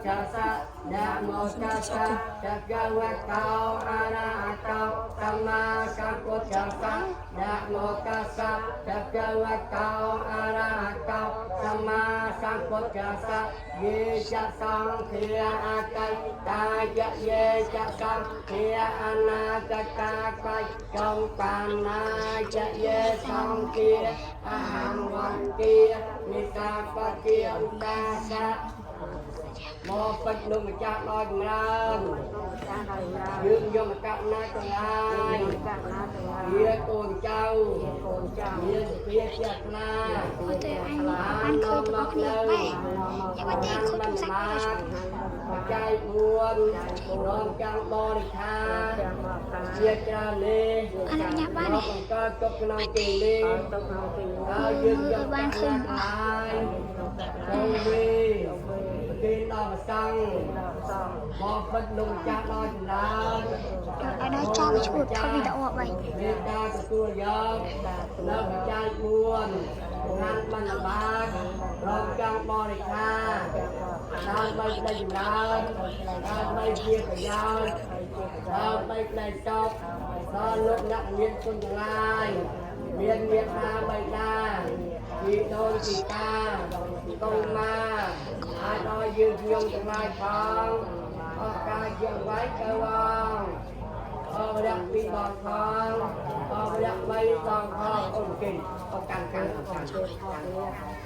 ទ្ធស្សៈនមោតស្សៈភគវតោអរហតោសម្មាសម្ពុទ្ធស្សៈនមោតស្សៈភគវតោអរហតោសម្មាសម្ពុទ្ធស្សៈយេចសង្ឃាអតិតាយយេចសង្ឃាអនាគតាបច្ចចំបាណាចយេសង្ឃាអហង្វន្ទានិសាបតិឧបាសៈមកពេចលោកម្ចាស់ដល់ចម្រើន ចាស់ដល់ចម្រើន យើងយកមកកាប់ណាទាំងឡាយ យើងកាក់ណាទាំងឡាយ ជាកូនចៅ កូនចៅ មានសភាជាថ្លា អត់ទេអញបានឃើញទាំងអស់គ្នាបែយ៉ាងម៉េចទេខូចទូរស័ព្ទអត់ បច្ច័យ4ព្រមទាំងបរិខា ទាំងមកកា ជាច្រើននេះ អនុញ្ញាតបានទេ មកបង្កើតទុកក្នុងទីនេះ ទៅក្នុងទីនេះ ហើយយើងយក បានឃើញអស់ ហើយសូមវីប្រគេនដល់ព្រះសង្ឃ ដល់សង្ឃ មកបិទលោកម្ចាស់ដល់ចម្រើន ឲ្យដល់ចោលវាឈួតថតវីដេអូអត់បី មេត្តាទទួលយកនៅបច្ច័យ4ខាងបណ្ឌបាតព្រមទាំងបរិខាដើម្បីក្តីចម្រើនដើម្បីជាប្រយោជន៍ដើម្បីក្តីសុខដល់លោកអ្នកមានគុណទាំងឡាយមានមេត្តាបិតាជីដូនជីតាកុមារអាចដល់យើងខ្ញុំទាំងឡាយផងអរការជាអ្វីទៅអង អរៈពីរដងផងអរៈបីដងផងអូនគេអរកាន់កាន់កាន់